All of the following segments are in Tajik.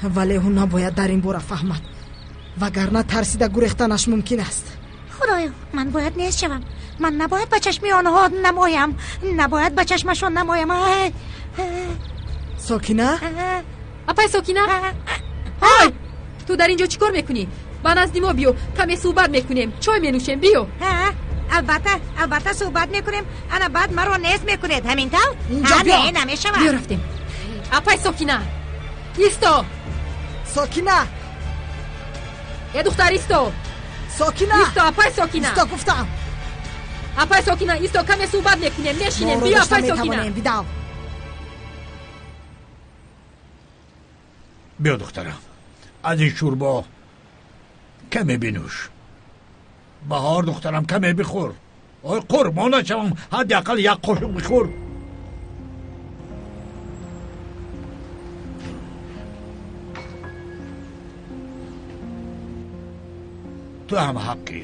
Вале ӯ набояд дар ин бора фаҳмад, вагарна тарсида гурехтанаш мумкин аст. Худоё, ман бояд нест шавам. Ман набояд ба чашми онҳо намоям, набояд ба чашмашон намоям. Сокина? Апай Сокина? Ҳой, ту дар ин ҷо чӣ кор мекунӣ? Ба назди мо биё, каме суҳбат мекунем, чой менӯшем, биё. Албатта, албатта суҳбат мекунем. Ана баъд маро нест мекунед, ҳамин тавр? Инҷо биё. Не, намешавад. Биё рафтем. Апай Сокина, исто. Сокина! Э духтар, исто. Сокина! Исто, апай Сокина. Исто гуфтам. Апай Сокина, исто, каме суҳбат мекунем, мешинем. Биё, апай Сокина. Бидав. Биё духтарам, аз ин шӯрбо каме бинӯш. Баҳор духтарам, каме бихӯр. Ой, қурбон нашавам, ҳадди ақал як қошуқ бихӯр. Ту ҳам ҳаққӣ.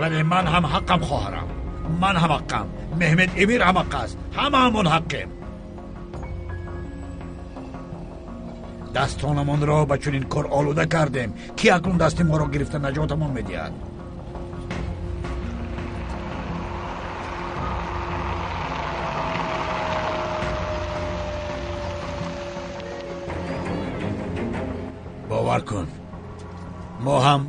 Вале ман ҳам ҳаққам, хоҳарам. Ман ҳам ҳаққам. Меҳмед Эмир ҳам ҳаққ аст. Ҳамаамон ҳаққем. Дастонамонро ба чунин кор олуда кардем, ки акнун дасти моро гирифта наҷотамон медиҳад. Бовар кун, мо ҳам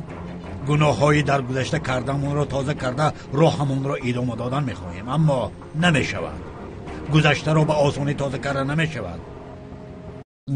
гуноҳҳои дар гузашта кардамонро тоза карда роҳамонро идома додан мехоҳем, аммо намешавад. Гузаштаро ба осонӣ тоза карда намешавад.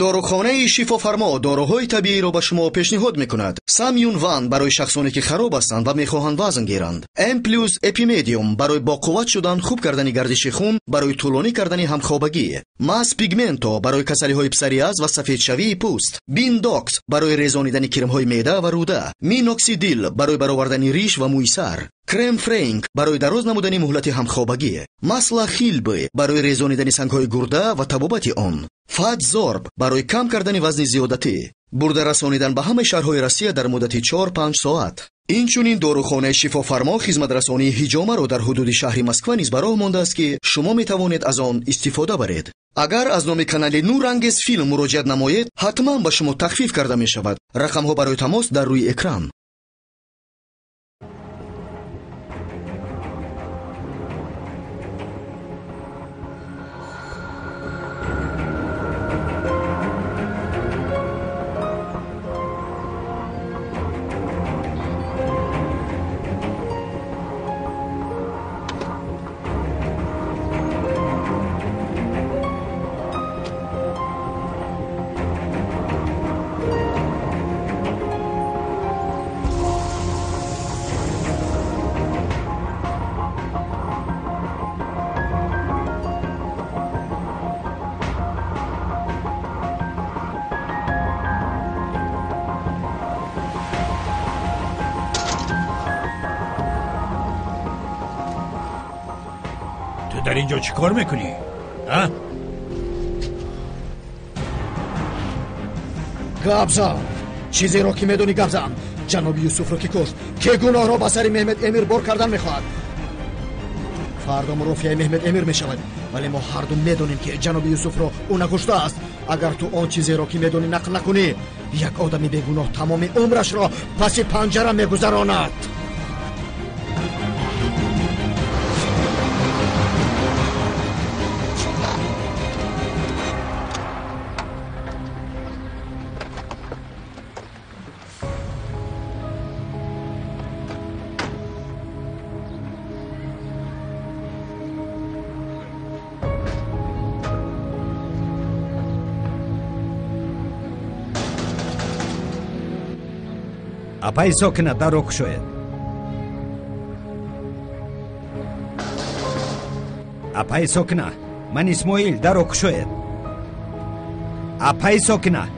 Дорухонаи Шифофармо доруҳои табииро ба шумо пешниҳод мекунад. Самюн Ван барои шахсоне ки хароб ҳастанд ва мехоҳанд вазн гиранд. М плюс Эпимедиум барои боқувват шудан, хуб кардани гардиши хун, барои тӯлонӣ кардани ҳамхобагӣ. Мас Пигменто барои касалиҳои псориаз ва сафедшавии пӯст. Биндокс барои резонидани кирмҳои меъда ва рӯда. Миноксидил барои баровардани риш ва мӯи сар. Крем Френк барои дароз намудани муҳлати ҳамхобагӣ. Масла Хилбы барои резонидани сангҳои гурда ва табобати он. Фатзорб барои кам кардани вазни зиёдатӣ. Бурда расонидан ба ҳамаи шаҳрҳои Россия дар муддати 4-5 соат. Инчунин дорухонаи Шифофармо хизматрасонии ҳиҷомаро дар ҳудуди шаҳри Москва низ ба роҳ мондааст, ки шумо метавонед аз он истифода баред. Агар аз номи канали Нурангез филм муроҷиат намоед, ҳатман ба шумо тахфиф карда мешавад. Рақамҳо барои тамос дар рӯи экран. Дар ин ҷо чӣ кор мекунӣ? А? Гап зан! Чизеро ки медонӣ гап зан! Ҷаноби Юсуфро ки кушт, ки гуноҳро ба сари Меҳмед Эмир бор кардан мехоҳад. Фардо мурофиаи Меҳмед Эмир мешавад, вале мо ҳарду медонем, ки ҷаноби Юсуфро ӯ накуштааст. Агар ту он чизеро ки медонӣ нақл накунӣ, як одами бегуноҳ тамоми умрашро паси панҷара мегузаронад. Апай Сокина, дарро кушоед. Апай Сокина, ман Исмоил, дарро кушоед. Апай Сокина,